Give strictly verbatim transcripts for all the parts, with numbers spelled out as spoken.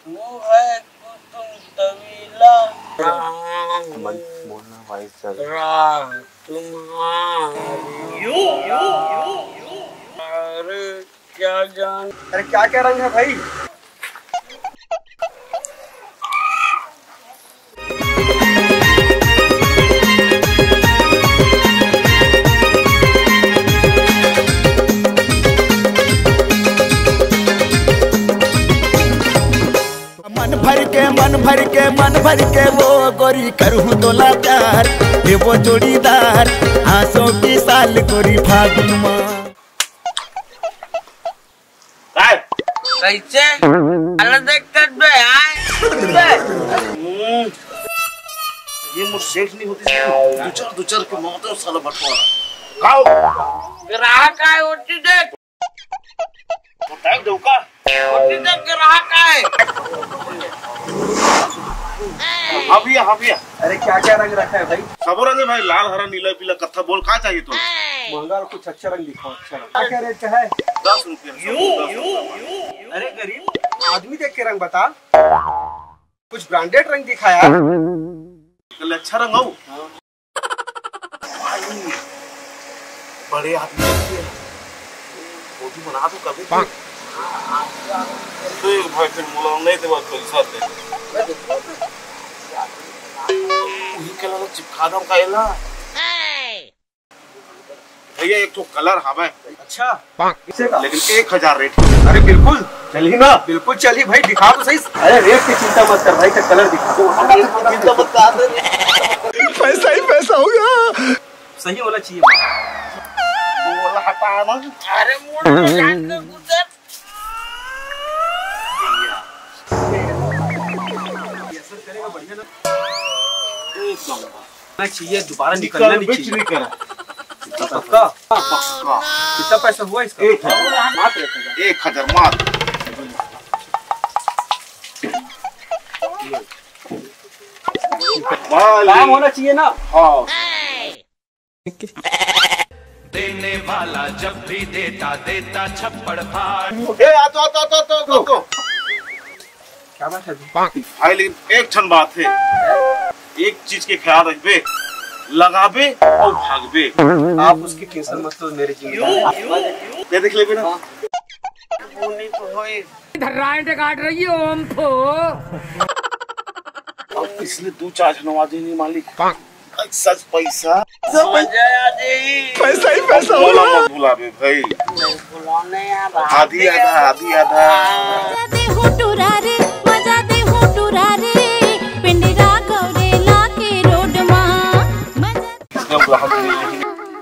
वो है कुसुम तवीला। मन बोलना भाई सर। राह तुम्हारी। अरे क्या जान। अरे क्या क्या रंग है भाई? मन भर के, मन भर के, मन भर के वो गोरी करहूँ तोला प्यार, ये वो जोड़ीदार, आसों की साल गोरी फागुन मा। काय? कैसे? अलग देख कर बे, आए। बे। हम्म। ये मोर सेठ नहीं होती, दो चार, दो चार के मारते हो साला बंटवारा। खाओ। ग्राहक आए, होती देख। होता है डौका। होती देख, ग्राहक आए। हाँ भैया, हाँ भैया। अरे क्या क्या रंग रखा है भाई? सबो रंग है भाई, लाल, हरा, नीला, पीला, कत्था, बोल, का चाहिए तो? महंगा और कुछ अच्छा रंग दिखाओ, अच्छा रंग। क्या क्या रेट का है? दस रुपया, सब दस रुपया। अरे गरीब आदमी देख के रंग बता, कुछ ब्रांडेड रंग दिखा यार। चल अच्छा रंग हो। बड़े आदमी के फोटो बना दो कभी तो। तो एक भाई फिर मोला नहीं देवा पैसा दे। वही कलर चिपका दो का एला। भैया एक ठो कलर हवय। अच्छा। लेकिन एक हजार रेट। अरे बिल्कुल चलही ना। बिल्कुल चलही भाई, दिखा तो सही। अरे रेट की चिंता मत कर भाई, तो कलर दिखा। चिंता मत कर। पैसा ही पैसा होगा। सही होना चाहिए। बोला हटा ना। अरे मोड़ में जान के गुजर। एक नंबर। नहीं चाहिए, दोबारा निकलना नहीं चाहिए। नहीं करा। पक्का? पक्का। कितना पैसा हुआ इसका? एक हजार। मात्र एक हजार। एक हजार मात्र। काम होना चाहिए ना। हाँ। देने वाला जब भी देता, देता छप्पड़ फाड़। ए, आ तो, आ तो, आ तो, आ तो, आ तो। क्या बात है अभी? भाई, लेकिन एक ठन बात है, एक चीज के ख्याल रखबे, लगाबे और भागबे। आप उसकी टेंशन मत लो, मेरे जिम्मेदार। ये देख लेबे ना। वो नहीं तो होए। इधर राइट काट रही है, ओम फो। अब पिछले दो चार झन आवाज ही नहीं मालिक। सच पैसा। मजा आ जाई। पैसा ही पैसा बोला होगा। मत भुलावे भाई। नहीं भुलाने यार, आधी आधा, आधी आधा। मजा दे हो टुरा रे, मजा दे हो टुरा रे, पिंडरा गौरेला के रोड मा। मजा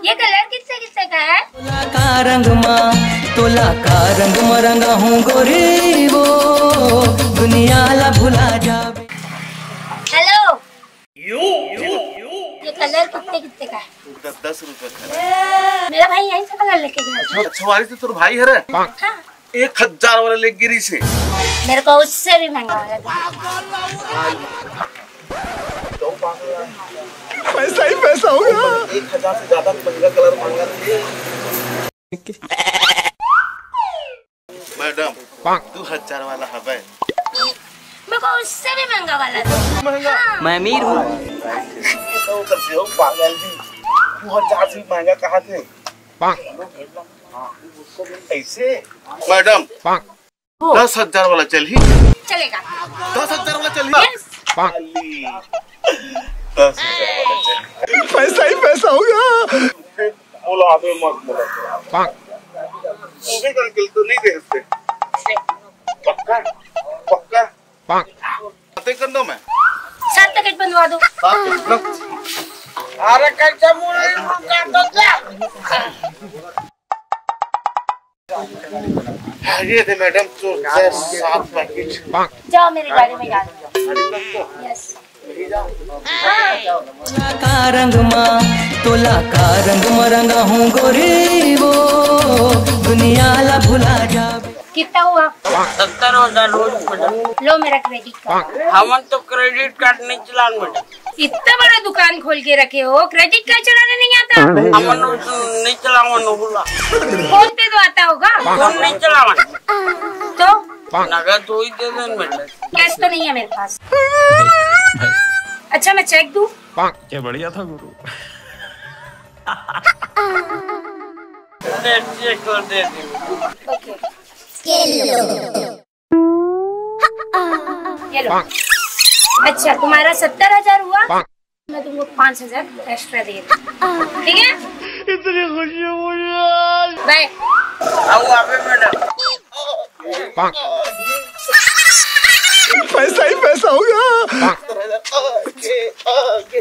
ये कलर किससे किससे का है? तोला का रंग मा, तोला का रंग मा रंगा हूँ गोरी वो, दुनिया ला भुला जाबे। हेलो। ये कलर कितने कितने का है? द-, दस रुपए का है। मेरा भाई यहीं से कलर लेके गया था। अच्छा, वाली तो तेरा भाई है रे। हाँ। एक हजार वाला लेके गिरी से। मेरे को उससे भी महंगा वाला दे। पैसा ही पैसा होगा। एक हजार से ज्यादा महंगा कलर मांगा। मैडम, दो हजार वाला हवे। मेरे को उससे भी महंगा वाला दो। महंगा? हाँ। मैं अमीर हूँ। तो कर से हो पागल भी। दो हजार से भी महंगा कहा थे? ऐसे? मैडम, दस हजार वाला चलही? चलेगा। दस हजार वाला चलही? Yes। दस हजार वाला चलही। पैसा ही पैसा होगा। बोला, अबे मत बोला। वो भी अंकल तो नहीं दे सकते। पक्का? पक्का? बातें कर दो मैं। सात पैकेट बनवा दो। सात पैकेट ना? अरे कच्चा मुड़ी मुड़ काट दो क्या? हाँ, ये थे मैडम, तो सात पैकेट। जाओ मेरी गाड़ी में डाल दो। Yes। तोला का रंग मा, तोला का रंग मा रंगा हूँ गोरी वो, दुनिया ला भुला जाबे। कितना हुआ? सत्तर हजार रोज मैडम। लो मेरा क्रेडिट कार्ड। हमन तो क्रेडिट कार्ड नहीं चलान मैडम। इतना बड़ा दुकान खोल के रखे हो, क्रेडिट कार्ड चलाने नहीं आता? हमन नहीं चलावन होला। फोन पे तो आता होगा। फोन नहीं चलावन। तो नगद तो ही दे देन बेटा। कैश तो नहीं है मेरे पास। अच्छा, मैं चेक दूं? ये बढ़िया था गुरु। दे, चेक कर दे दे। ओके। ये लो। अच्छा, तुम्हारा सत्तर हजार हुआ, मैं तुमको पाँच हजार एक्स्ट्रा दे रही हूँ, ठीक है? इतनी खुशी हुई आज। बाय। आओ, आप मैडम। पैसा ही पैसा होगा। आगे, आगे।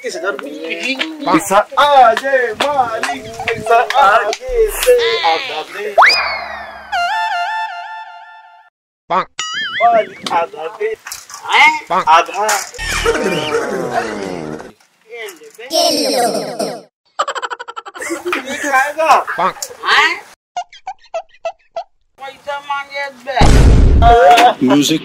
तीस हजार रुपये। पैसा आ जाए मालिक, पैसा आगे से आधा दे। मालिक आधा दे। आधा। ये खाएगा। पैसा मांगे बे। म्यूजिक।